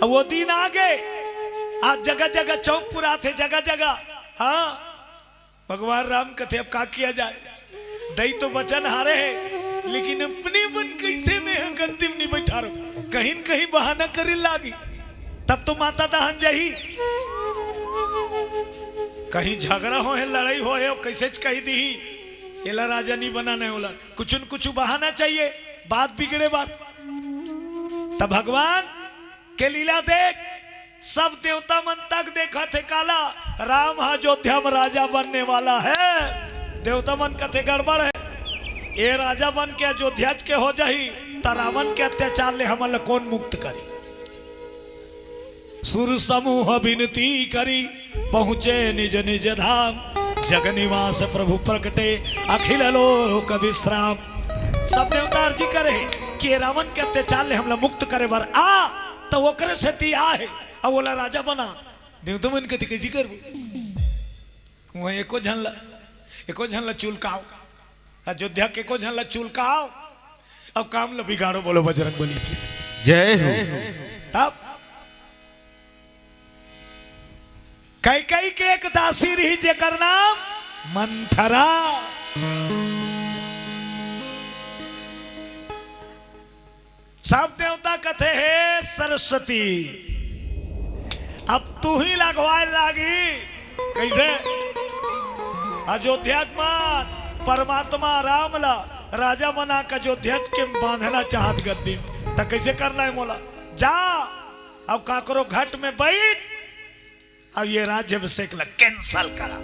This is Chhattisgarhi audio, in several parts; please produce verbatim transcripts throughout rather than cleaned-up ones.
अब वो दिन आ गए, आज जगह जगह चौक पुराथे, जगह जगह। हाँ, भगवान राम कथे, अब का किया जाए, दई तो वचन हारे है, लेकिन अपने मन कैसे में ह गद्दी म नहीं बैठा रहो, कहीं न कहीं बहाना करे लागी, तब तो माता दहन जाही। कहीं झगड़ा हो है, लड़ाई हो है, कैसे च कही दी, एला राजा नहीं बनाना है, ओला कुछ न कुछ बहाना चाहिए, बात बिगड़े बात। तब भगवान के लीला देख, सब देवता मन तक देखत हे, काला, राम ह अयोध्या म राजा बनने वाला है। देवता मन कथे गड़बड़ है, ये राजा बन के अयोध्या के हो जाही, त रावण के अत्याचार ले हमन ल कौन मुक्त करी? सुर समूह बिनती करी, पहुँचे निज निज धाम। जग निवास प्रभु प्रगटे, अखिल लोक विश्राम। सब देवता अर्जी करे हे कि ये रावण के अत्याचार ले हमला मुक्त करे बर आ, त ओकरे सेती आ हे, अउ ओला राजा बना। देवता मन कथे, "कइसे करबो? वहाँ एको झन ला, एको झन ला चुलकाओ, अयोध्या के एको झन ला चुलकाओ, अउ काम ला बिगाड़ो।" बोलो बजरंग बली की। जय हो। तब कैकई के एक दासी रही, जेकर नाम मंथरा। सब देवता कथे, "हे सरस्वती, अब तू ही लगवाए लागी।" कैसे? अयोध्या के मान परमात्मा राम ला राजा बना के अयोध्या के बांधना चाहत गद्दी म, त कैसे करना है मोला? जा, अब काकरो घट में बैठ, अब ये राज्याभिषेक ला cancel करा।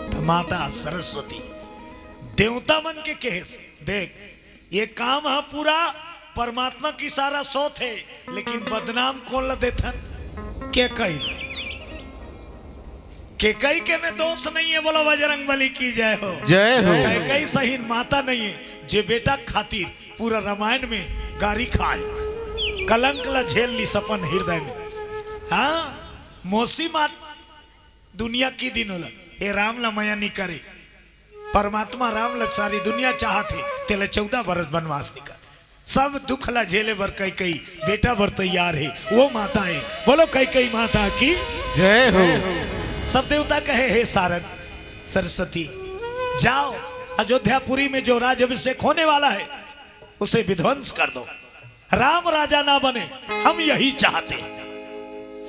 त माता सरस्वती देवता मन के कहे से, देख, ये काम ह पूरा परमात्मा के इशारा सोत हे, लेकिन बदनाम कोन ला देथन? कैकई ला। कैकई के में दोष नहीं है, बोलो बजरंग बली की जय हो। जय हो। कैकई सही माता नहीं है, जे बेटा खातिर पूरा रामायण में गारी खाए, कलंक ला झेल लिस अपन हृदय में। हाँ, मौसी मात दुनिया की दिन होला, हे राम ला मया नहीं करे। परमात्मा राम ला सारी दुनिया चाहत हे, तेला चौदह बरस वनवास निकाल। सब दुख ला झेले बर कैकई बेटा बर तैयार हे, वो माता हे। बोलो कैकई माता की। जय हो। सब देवता कहे, "हे सारद, सरस्वती, जाओ, अयोध्यापुरी में जो राज्याभिषेक होने वाला है, उसे विध्वंस कर दो, राम राजा ना बने, हम यही चाहते हैं।"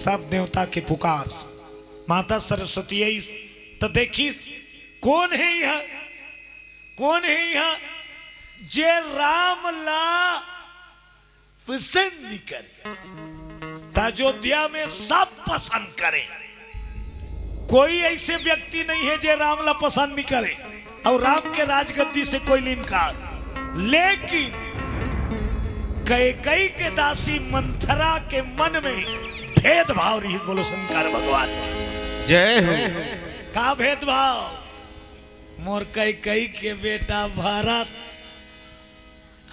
सब देवता के पुकार से माता सरस्वती आइस, त देखिस, कोन हे इहाँ, कोन हे इहाँ जे राम ला पसंद नहीं करे? त अयोध्या में सब पसंद करे, कोई ऐसे व्यक्ति नहीं है जे राम ला पसंद नहीं करे, अउ राम के राजगद्दी से कोई नहीं इनकार। लेकिन कैकई के दासी मंथरा के मन में भेदभाव रही। बोलो शंकर भगवान की। जय हो। का भेदभाव? मोर कैकई के बेटा भरत,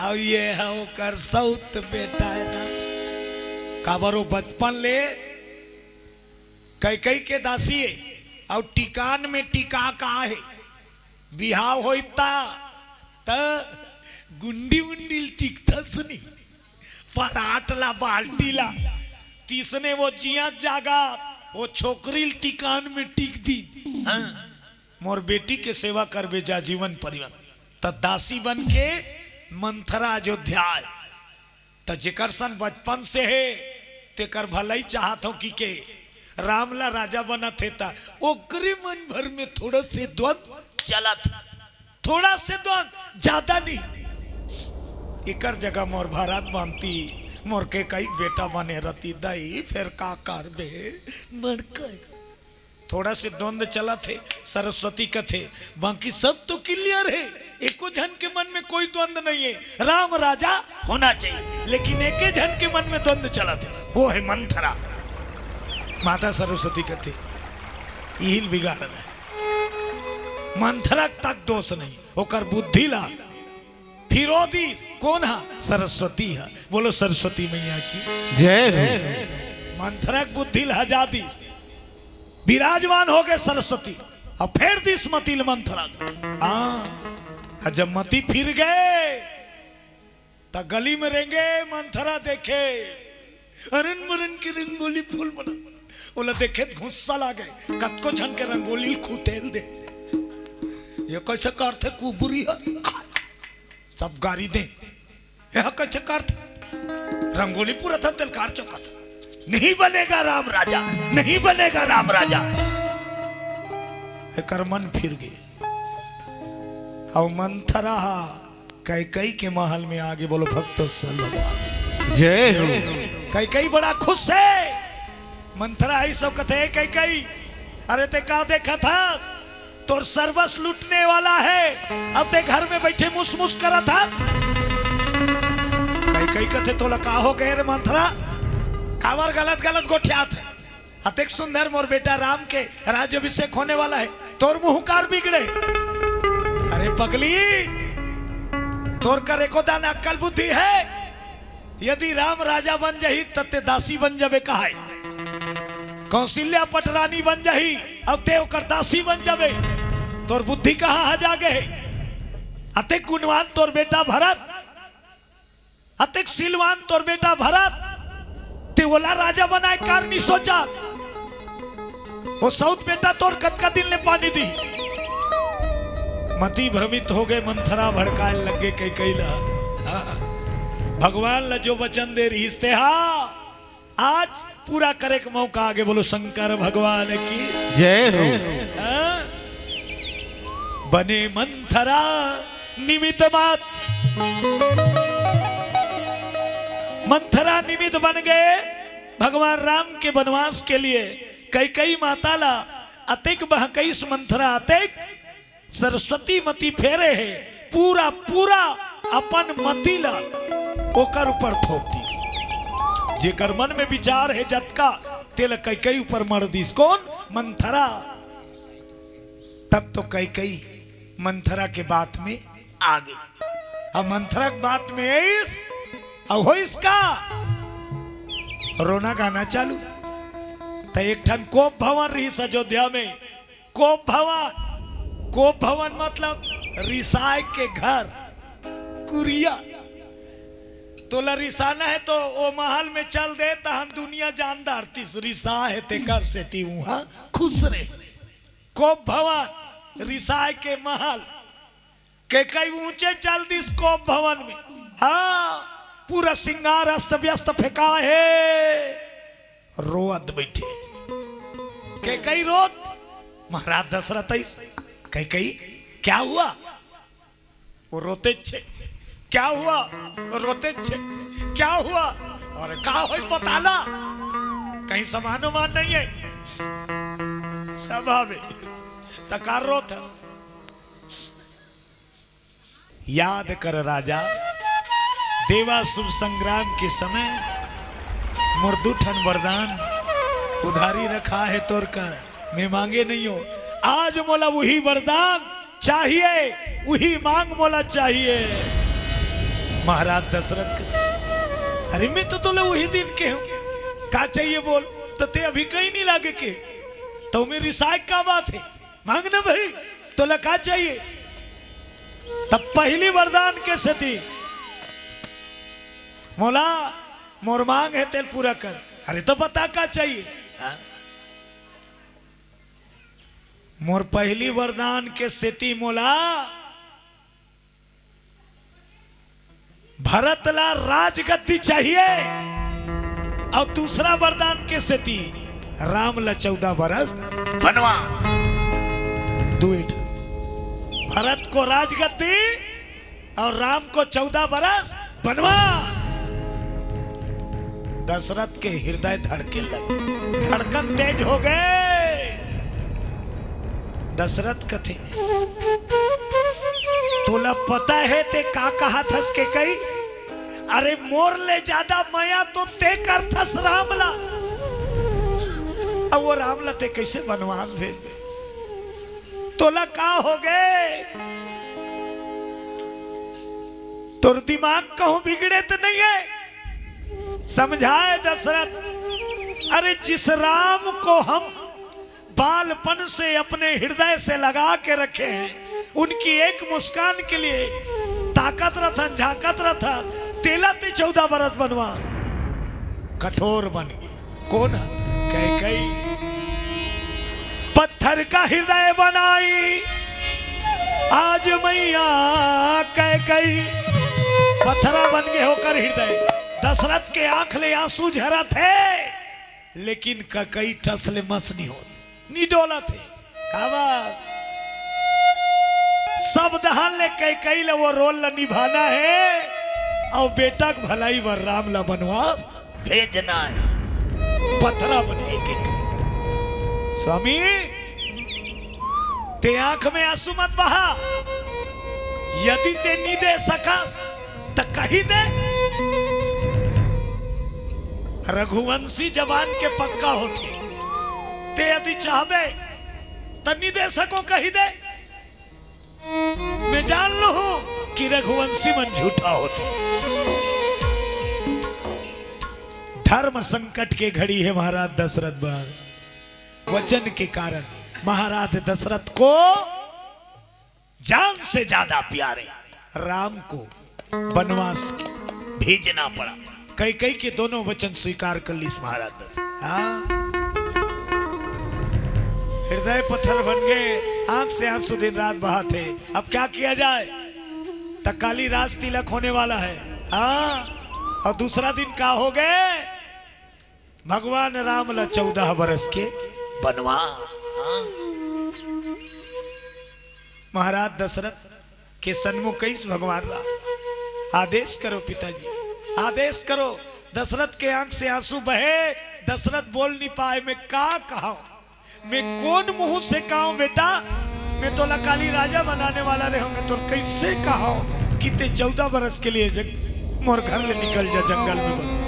अउ ये ह ओकर सौत बेटा है ना। काबर वो बचपन ले कैकई के दासी है, अउ टिकान में टिका का है, बिहाव होई त, त गुंडी उंडी ल टिकथस नहीं, परात ला, बाल्टी ला, तिसने वो जिया जागा, वो छोकरी ल टिकान में टिक दी। हाँ। मोर बेटी के सेवा करबे जा जीवन परिवार। त दासी बन के मंथरा अयोध्या आय। त जेकर सन बचपन से हे, तेकर भलाई चाहत हो कि के राम ला राजा बनत हे, त ओकरे मन भर में थोड़ा से द्वंद चलत, थोड़ा से द्वंद, ज्यादा नहीं। एकर जगह मोर भरत बनती, मोर कैकई बेटा बने रहती दई, फिर का करबे, मर के। थोड़ा से द्वंद चलत हे, सरस्वती कथे, बाकी सब तो clear हे, एको झन के मन में कोई द्वंद नहीं है, राम राजा होना चाहिए, लेकिन एके झन के मन में द्वंद चलत हे, वो है मंथरा। माता सरस्वती कथे, इहिल बिगाड़ना है। मंथरा तक दोष नहीं, ओकर बुद्धि ला फिरो दी। कोन हा? सरस्वती हा। बोलो सरस्वती मैया की। जय हो। मंथरा के बुद्धि ला हजा दी, विराजमान हो गए सरस्वती। अब फेर दिस मति ल मंथरा। हाँ, अउ जब मति फिर गए, त गली में रेंगे मंथरा देखे, हरन मरन के रंगोली फूल बना। ओला देखे त गुस्सा लागे, कतको झन के रंगोली ल खुतेल दे। ये कैसे करथे कुबुरी ह? सब गारी दे। ये कैसे करथे? रंगोली पूरा था तेल कार चौका। नहीं बनेगा राम राजा, नहीं बनेगा राम राजा। एकर मन फिर गे। अउ मंथरा हा कैकई के महल में आगे। बोलो भक्तों, सल्लल्लाहु। जय हो। कैकई बड़ा खुश है। मंथरा आई सब कथे, "कैकई, अरे ते का देखा था? तोर सर्वस लूटने वाला है, अब ते घर में बैठे मुस मुस करत हा।" कैकई कथे, "तोला का हो गए रे मंथरा? काबर गलत गलत गोठियात है? अतेक सुंदर मोर बेटा राम के राज्य अभिषेक होने वाला है, तोर मुंह कार बिगड़े? अरे पगली, तोर कर एको दाना अक्कल बुद्धि है? यदि राम राजा बन जाही, त ते दासी बन जाबे कहाय? कौशल्या पटरानी बन जाही, अब ते ओकर दासी बन जाबे? तोर बुद्धि कहाँ ह जागे हे? अतेक गुणवान तोर बेटा भरत, अतेक सीलवान तोर बेटा भरत, ते ओला राजा बनाए कार नी सोचा? ओ सौत बेटा तोर कतका दिन ले पानी दी?" मति भ्रमित हो गए, मंथरा भड़काए लग गे कैकई ला। हाँ, भगवान ला जो वचन दे रहिस ते, हाँ, आज पूरा करे के मौका आगे। बोलो शंकर भगवान की जय हो। हाँ? बने मंथरा निमित्त मात, मंथरा निमित्त बन गए भगवान राम के वनवास के लिए। कैकई माता ला अतेक बहकईस मंथरा, अतेक सरस्वती मति फेरे हे, पूरा पूरा अपन मति ला ओकर ऊपर थोप दीस। जेकर मन में विचार हे जतका, तेला कैकई ऊपर मढ़ दीस। कौन? मंथरा। तब तो कैकई मंथरा के बात में आ गई। अब मंथरा के बात में आइस, अब होइस का? रोना गाना चालू। त एक ठन कोप भवन रहिस अयोध्या में, कोप भवन, कोप भवन मतलब रिसाय के घर, कुरिया। तोला रिसाना हे तो ओ महल में चल दे, तहन दुनिया जान डारतिस रिसा हे तेकर सेती उहाँ खुश रहे। कोप भवन, रिसाय के महल, कैकई ऊंचे चल दिस कोप भवन में। हाँ, पूरा सिंगार अस्त व्यस्त फेंका हे। रोवत बैठे। कैकई रोत, महाराज दशरथ आइस। कैकई, "क्या हुआ?" वो रोते छे। "क्या हुआ?" वो रोते छे। "क्या हुआ?" अरे का होई पता ना, कहीं सामान उमान नहीं है। सब आवे। त का रोत हस? याद कर राजा, देवासुर संग्राम के समय मोर दू ठन वरदान उधारी रखा है तोर कर, मैं मांगे नहीं हो। आज मोला वही वरदान चाहिए, वही मांग मोला चाहिए। महाराज दशरथ कथे, "अरे मैं तो तोला वही दिन के हूँ, का चाहिए बोल?" तो ते अभी कहीं नहीं लागे के, तो मैं रिसाय का बात है? मांग ना भाई, तोला का चाहिए? तब पहली वरदान के सेती मोला मोर मांग है तेल पूरा कर। अरे तो बता का चाहिए? हाँ? मोर पहली वरदान के सेती मोला भरत ला राजगद्दी चाहिए, और दूसरा वरदान के सेती राम ला चौदह बरस बनवा। दुई ठन, भरत को राजगद्दी और राम को चौदह बरस बनवास। दशरथ के हृदय धड़के लगे, धड़कन तेज हो गए। दशरथ कथे, "तोला पता है ते का कहा थस कैकई? अरे मोर ले ज्यादा मया तो ते करथस राम ला। अब वो राम ला ते कैसे बनवास भेजबे? तोला का हो गए? तोर दिमाग कहूं बिगड़े तो नहीं है?" समझाए दशरथ, "अरे जिस राम को हम बालपन से अपने हृदय से लगा के रखे हैं, उनकी एक मुस्कान के लिए ताकत रथन, झांकत रथन, तेला ते चौदह बरस बनवास।" कठोर बन गे। कोन ह? कैकई। पत्थर का हृदय बनाई आज मैया कैकई। पत्थरा बन गे ओकर हृदय। दशरथ के आंख ले आंसू झरत हे, लेकिन कैकई टस ले मस नहीं होत, नहीं डोलत हे। काबर? सब डहर ले कैकई ल वो रोल ल निभाना हे, अउ बेटा के भलाई बर राम ल बनवास भेजना हे। पत्थरा बन गे कैकई। स्वामी, ते आंख में आंसू मत बहा। यदि ते नी दे सकस, त कही दे। रघुवंशी जबान के पक्का होथे। ते यदि चाहबे, त नी दे सको, कही दे। मैं जान लूं कि रघुवंशी मन झूठा होथे। धर्म संकट के घड़ी हे महाराज दशरथ बर। वचन के कारण महाराज दशरथ को जान से ज्यादा प्यारे राम को बनवास भेजना पड़ा। कैकई के दोनों वचन स्वीकार कर लीस महाराज दशरथ। हाँ। हृदय पत्थर बन गे, आंख से आंसू दिन रात बहाथे। अब क्या किया जाए? त काली राज तिलक होने वाला हे। हाँ। अउ दूसरा दिन का हो गे? भगवान राम ला चौदह बरस के बनवास। हाँ। महाराज दशरथ के सन्मुख कहिस भगवान राम, "आदेश करो पिताजी, आदेश करो।" दशरथ के आंख से आंसू बहे। दशरथ बोल नहीं पाए, "मैं का कहा, मैं कोन मुंह से कहा बेटा? मैं तोला काली राजा बनाने वाला रहे हूं, मैं तोला कैसे कहा कि ते चौदह बरस के लिए जग-, मोर घर ले निकल जा, जंगल में बन।"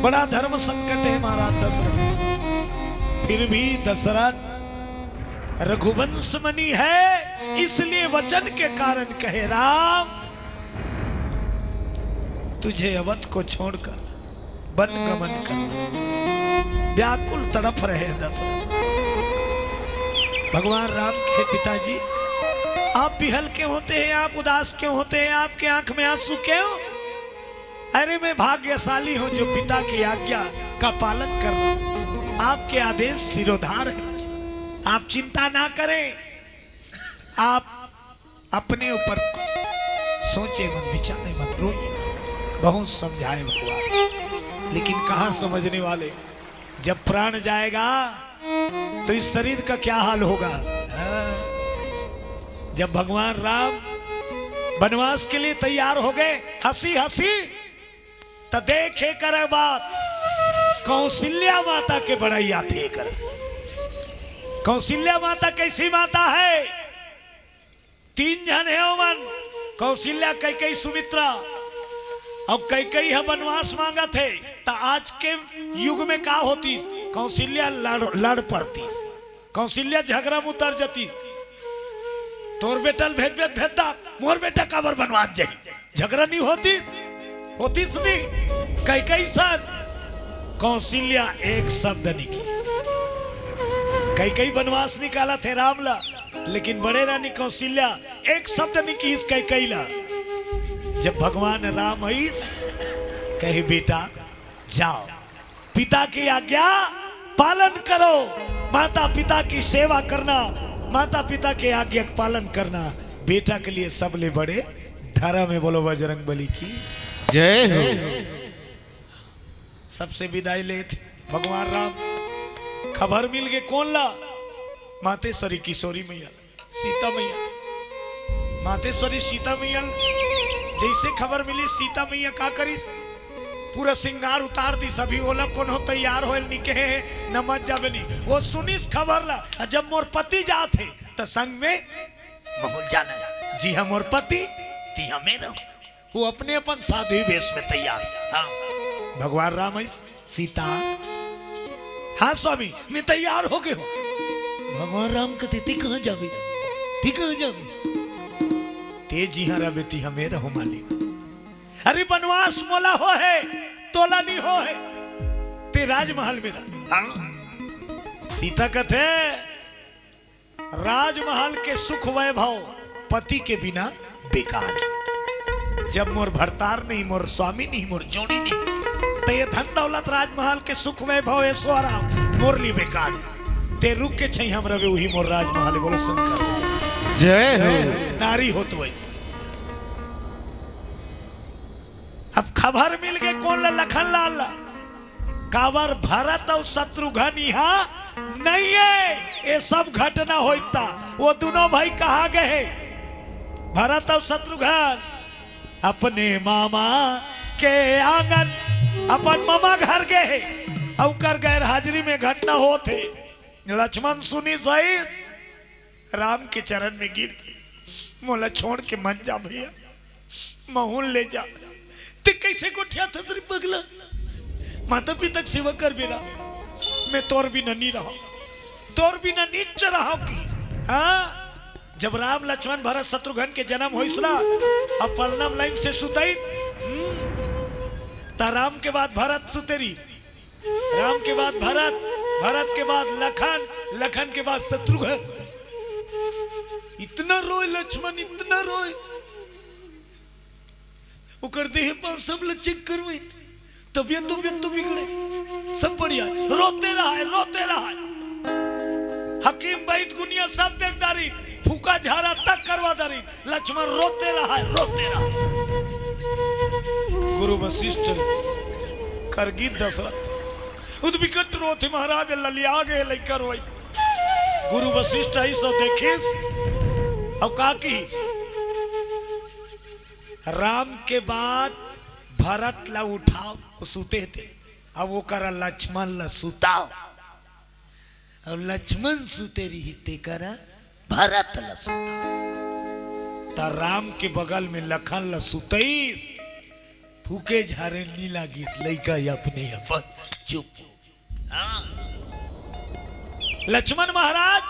बड़ा धर्म संकट हे महाराज दशरथ। फिर भी दशरथ रघुवंश मनी हे, इसलिए वचन के कारण कहे, "राम, तुझे अवध को छोड़कर वन गमन करना।" व्याकुल तड़प रहे दशरथ। भगवान राम कहे, "पिताजी, आप बिहल क्यों होते हैं, आप उदास क्यों होते हैं, आपके आंख में आंसू क्यों?" "अरे, मैं भाग्यशाली हूं जो पिता की आज्ञा का पालन कर रहा हूं। आपके आदेश सिरोधार है। आप चिंता ना करें, आप अपने ऊपर सोचे मत, विचारे मत, रोइए मत।" बहुत समझाए भगवान, लेकिन कहां समझने वाले। जब प्राण जाएगा तो इस शरीर का क्या हाल होगा? हाँ। जब भगवान राम बनवास के लिए तैयार हो गए, हंसी हंसी, त देखे करे बात, कौशल्या माता के बड़ाई आथे कर। कौशल्या माता कैसी माता है? तीन झन हे ओमन, कौशल्या, कैकई, सुमित्रा। अब कैकई ह बनवास मांगत हे, त आज के युग में का होतिस? कौशल्या लड़, लड़ पड़तिस, कौशल्या झगरा में उतर जतिस। "तोर बेटा ल भेजबे त भेज दा, मोर बेटा काबर बनवास जाही?" झगरा नहीं होतिस, होतिस नहीं। कैकई सन, कौशल्या एक शब्द नहीं किहिस। कैकई बनवास निकालत हे राम ला, लेकिन बड़े रानी कौशल्या एक शब्द नहीं किहिस कैकई ला। जब भगवान राम आइस, कहे, "बेटा, जाओ, पिता की आज्ञा पालन करो।" माता पिता की सेवा करना, माता पिता के आज्ञा का पालन करना बेटा के लिए सबले बड़े धर्म हे। बोलो बजरंग बली की जय हो। सबसे विदाई लेत भगवान राम। खबर मिल गे कोन ला? मातेश्वरी किशोरी मैया, सीता मैया। मातेश्वरी सीता मैया जैसे खबर मिली, सीता मैया का करिस? पूरा श्रृंगार उतार दिस। अभी ओला कोनो तैयार होए ल नी कहे हे, न मत जाबे नी। वो सुनिस खबर ला, "जब मोर पति जात हे, त संग में महूं ल जाना हे। जिहां मोर पति, तिहां मैं रहूं।" वो अपने अपन साध्वी वेश में तैयार। हाँ, भगवान राम आइस, "सीता।" "हाँ स्वामी, मैं तैयार हो गे हूं।" भगवान राम कथे, "ते कहां जाबे? ते कहां जाबे?" "ते जिहां रहबे, तिहां मैं रहूं मालिक।" "अरे बनवास मोला होहे, तोला नहीं होहे, ते राजमहल में रह।" हाँ? सीता कथे, राजमहल के सुख वैभव पति के बिना बेकार हे। जब मोर भरतार नहीं, मोर स्वामी नहीं, मोर जोड़ी नहीं, त ये धन दौलत राजमहल के सुख वैभव ऐसो आराम मोर लिए बेकार। ते रुख के छइहां म रबे, उही मोर राजमहल हे। बोलो शंकर। जय हो। नारी हो तो वैसे। अब खबर मिल गे कोन ला? लखन लाल ला। काबर भरत अउ शत्रुघ्न इहां नइ हे। ये सब घटना होइस त ओ दूनों भाई कहां गे हे? भरत अउ शत्रुघ्न अपने मामा के आंगन, अपन ममा घर गे हे। अउ ओकर गैर हाजिरी में घटना होत हे। लक्ष्मण सुनिस, आइस, राम के चरण में गिर गे। मोला छोड़ के मत जा भइया, महूं ल ले जा। ते कइसे गोठियाथस रे पगला? माता पिता के सेवा करबे रा, मैं तोर बिना नी रहंव, तोर बिना नीच रहंव कि। हां, जब राम लक्ष्मण भरत शत्रुघ्न के जनम होइस ना, अब पलना म लाइन से सुतइन, हम्म, त राम के बाद भरत सुते रहिस, राम के बाद भरत, भरत के बाद लखन, लखन के बाद शत्रुघ्न। इतना रोय लक्ष्मण, इतना रोय। ओकर देह पांव सब ल चेक करवाइन, तबियत, तबियत तो बिगड़े, सब बढ़िया हे, रोते रहय, रोते रहय। हकीम, वैद, गुनिया सब देख डारिन, फूका झारा तक करवा डारिन, लक्ष्मण रोते रहय, रोते रहय। गुरु वशिष्ठ कर गिस दशरथ, उदबिकट रोथे महाराज, ललिया गे लइका रोय। गुरु वशिष्ठ आइस अउ देखिस, अउ का किहिस? राम के बाद भरत ला उठाव, ओ सुते हे ते। अब ओकरा लक्ष्मण ला सुताव, अउ लक्ष्मण सुते रही तेकरा भरत ला सुताव। त राम के बगल में लखन ला सुतइस, फूके झारे नी लागिस, लइका ही अपने अपन चुप। हां। लक्ष्मण महाराज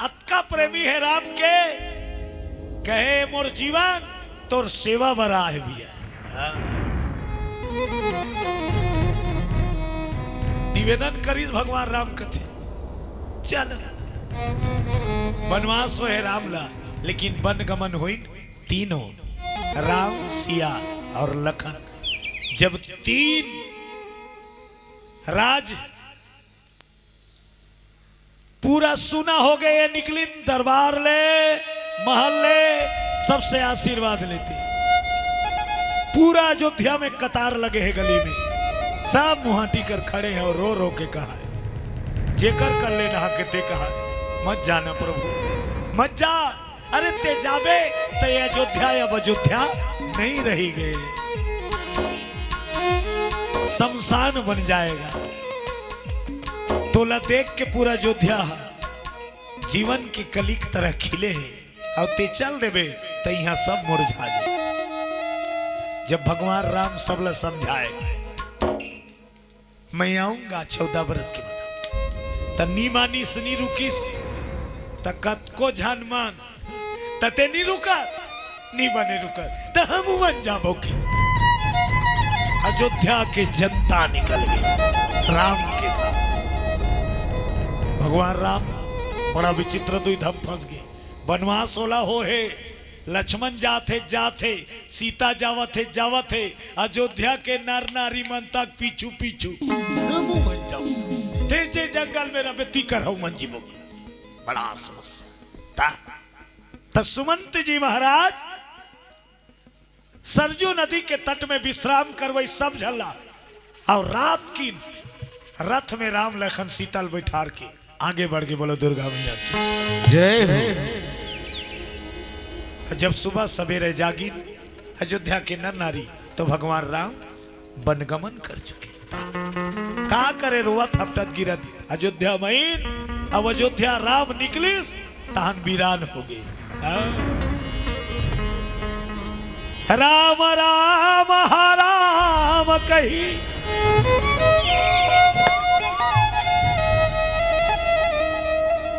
अतका प्रेमी हे राम के, कहे, "मोर जीवन तोर सेवा बर आहे भइया।" हां। निवेदन करिस भगवान राम कथे, "चल, बनवास होय हे राम ला, लेकिन वन गमन होइन तीनों, राम, सिया अउ लखन।" जब तीन राज पूरा सुना हो गे, निकलिन दरबार ले, महल ले, सबसे आशीर्वाद लेथे। पूरा अयोध्या में कतार लगे हे गली में, सब मुहाटी कर खड़े हे अउ रो रो के कहय, "जेकर कल्याण हे ते कहय, मत जा न प्रभु, मत जा।" अरे ते जाबे त ये अयोध्या अब अयोध्या नइ रहि गे, शमशान बन जाएगा। तोला देख के पूरा अयोध्या ह जीवन के कली के तरह खिले हे, अउ ते चल देबे त इहां सब मुरझा जाए। जब भगवान राम सबला समझाय, "मैं आऊंगा चौदह बरस के बाद।" त नी मानिस, नी रुकिस, त कतको झन मन, त ते नी रुकत, नी बने रुकत, त हमू मन जाबो कि। अयोध्या के जनता निकल गे राम के साथ। भगवान राम बड़ा विचित्र दुविधा म फंस गे। बनवास ओला हो हे, लक्ष्मण जात हे, जात हे, सीता जावत हे, जावत हे, अयोध्या के नर नारी मन तक पीछू पीछू, हमू मन जाबो। ते जे जंगल में रबे, ती कर हमू मन जीबो। बड़ा समस्या। त, त सुमंत जी महाराज सरजू नदी के तट में विश्राम करवई सब झन ला, अउ रात किन रथ में राम लखन सीता ल बैठार के आगे बढ़ के बोलो दुर्गा मैया की। जय हो। जब सुबह सवेरे जागिन अयोध्या के नर नारी, तो भगवान राम बनगमन कर चुके। का करे, रोवत हपटत गिरत अयोध्या मईन। अब अयोध्या राम निकलिस, तहन वीरान हो गे। हाँ। राम राम हराम कही